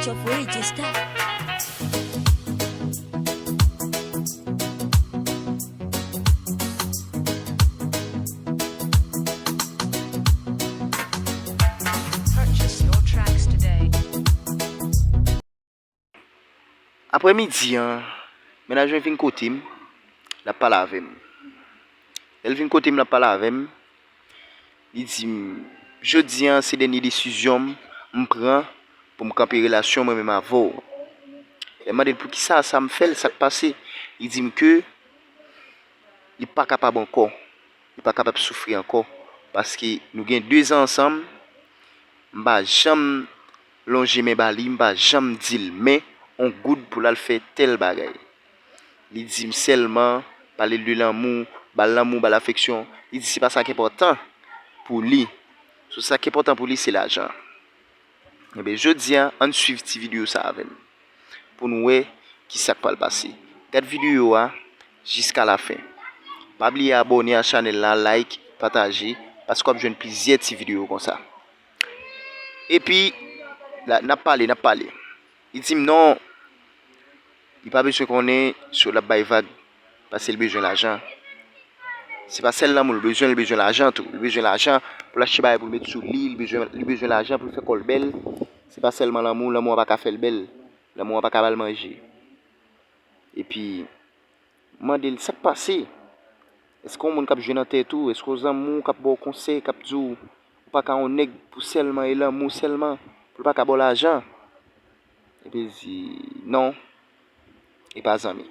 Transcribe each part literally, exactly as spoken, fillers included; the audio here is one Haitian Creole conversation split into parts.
Chop Regista. Purchase your tracks today. Aprè midi an, mennaj mwen vin kote m, l ap pale avè m. Lè l vin kote m, l ap pale avè m, li di m, jodi an se dènye desizyon m m pran pou m kanpe relasyon mwen menm avè w. Lè m mande l poukisa sa m fè l, sa k pase, li di m ke li pa kapab ankò. Li pa kapab soufri ankò. Paske nou gen de zan ansanm, m pa janm lonje men ba li, m pa janm di l men on goud pou l al fè tèl bagay. Li di m sèlman, pale l de lanmou, ba l lanmou, ba l afeksyon. Li di se pa sa k enpòtan pou li. So sa k enpòtan pou li se lajan. Ebyen, jodi a, ann swiv ti videyo sa avè m pou n wè ki sa k pral pase. Gad videyo a jiska lafen. Pa bliye abòne a chanèl la, like, pataje, paske w ap jwenn plizyè ti videyo konsa. Epi, la, n ap pale, n ap pale. Li di m non, li pa bezwen konnen si l ap bay vag, paske l bezwen lajan. Se pa sèl lanmou l bezwen, l bezwen lajan tou. Li bezwen lajan pou l achte bagay pou l met sou li, li bezwen, li bezwen lajan pou l fè kò l bèl. Se pa sèlman lanmou, lanmou an pa ka fè l bèl. Lanmou an pa ka ba l manje. Epi, m mande l sa k pase. Èske yon moun k ap jwe nan tèt ou? Èske yon zanmi w k ap ba w konsèy, k ap di w ou pa ka yon nèg pou sèlman e lanmou sèlman, pou l pa ka ba w lajan? Epi l di non, e pa zanmi.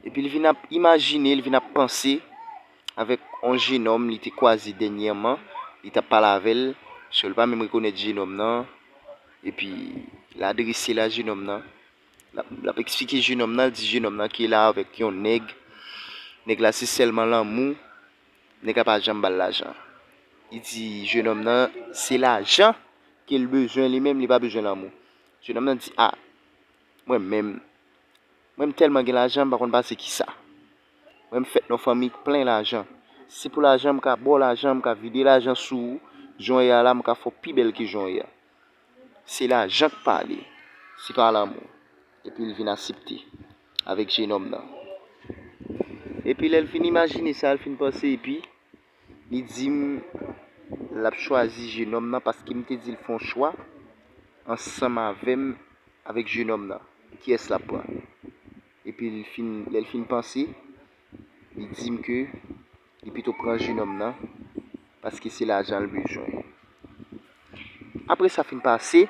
Epi l vin ap imajine, l vin ap panse avèk yon jenòm li te kwaze dènyèman, li t ap pale avè l, so l pa menm rekonèt jenòm nan, epi l adrese l a jenòm nan, l ap, l ap eksplike jenòm nan, l di jenòm nan ke l avèk yon nèg, nèg la se sèlman lanmou, nèg la pa janm ba l lajan. Li di jenòm nan se lajan ke l bezwen li menm, li pa bezwen lanmou. Jenòm nan di a, mwen menm, mwen m tèlman gen lajan, m pa konn pase kisa. Mwen m fèt nan yon fanmi k plen lajan. Si pou lajan, m ka ba w lajan, m ka vide lajan sou ou, jan w ye a la, m ka fè w pi bèl ke jan w ye a. Se lajan k pale, se pa lanmou. Epi l vin aksepte avèk jenòm nan. Epi lè l fin imajine sa, l fin panse, epi li di m l ap chwazi jenòm nan paske m te di l fè yon chwa ansanm avè m, avèk jenòm nan. Kiyès l ap pran? Epi l fin, lè l fin panse, li di m ke li pito pran jenòm nan, paske se lajan l bezwen. Apre sa fin pase,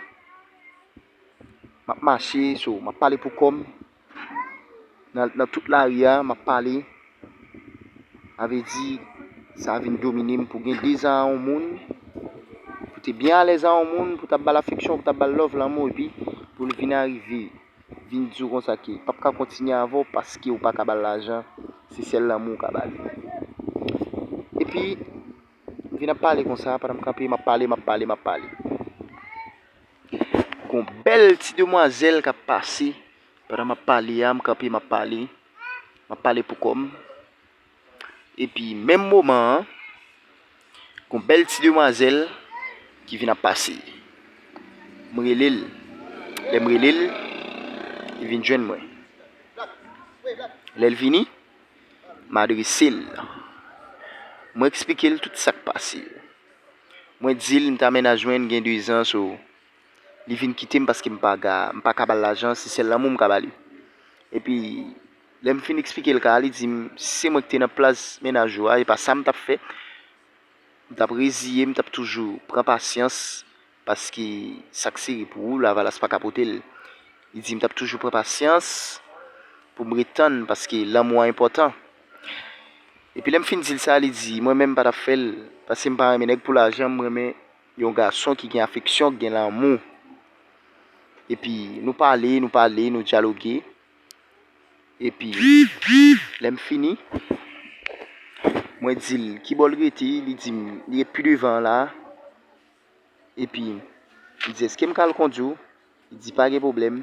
m ap mache, so, m ap pale pou kò m. Nan, nan tout lari a, m ap pale. Sa vle di, sa vin domine m pou gen de zan a yon moun, pou te byen alèz a yon moun, pou t ap ba l afeksyon, pou t ap ba l love, lanmou, epi pou l vin arive vin di w konsa ke l p ap ka kontinye avè w paske w pa ka ba l lajan, se sèl lanmou w ka ba li. Epi, m vin ap pale konsa, pandan m kanpe, m ap pale, m ap pale, m ap pale. Gon bèl ti demwazèl k ap pase, pandan m ap pale a, m kanpe, m ap pale, m ap pale pou kò m. Epi, menm moman an, gon bèl ti demwazèl ki vin ap pase. M rele l. Lè m rele l, li vin jwenn mwen. Lè l vini, m adrese l. Mwen eksplike l tout sa k pase. Mwen di l m t a mennaj mwen gen de zan, so, li vin kite m paske m pa ka, m pa ka ba l lajan, se sèl lanmou m ka ba li. Epi, lè m fin eksplike l ka a, li di m, si se mwen ki te nan plas mennaj ou a, e pa sa m t ap fè. M t ap reziye, m t ap toujou pran pasyans, paske sa k sere pou ou, lavalas pa ka pote l. Li di m t ap toujou pran pasyans pou m ret tann, paske lanmou a enpòtan. Epi lè m fin di l sa, li di, mwen menm m pa t ap fè l, paske m pa renmen nèg pou lajan, m renmen yon gason ki gen afeksyon, ki gen lanmou. Epi nou pale, nou pale, nou dyaloge. Epi, lè m fini, mwen di l, ki bò l rete? Li di m, li ret pi devan an la. Epi, m di, èske m ka al kondwi w? Li di, pa gen pwoblèm.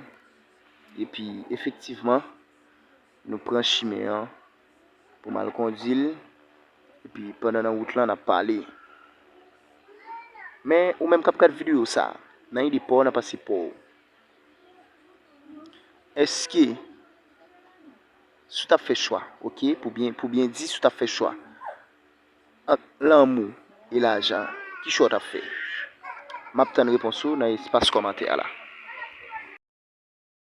Epi, efektivman, nou pran chimen an pou m al kondwi l. Epi, pandan nan wout lan, n ap pale. Men, ou menm k ap gad videyo sa, nan ide pa w, nan panse pa w, Èske si w t ap fè chwa, ok, pou byen, pou byen di, si w t ap fè chwa ant lanmou e lajan, ki chwa w t ap fè? M ap tann repons ou nan espas kòmantè a la.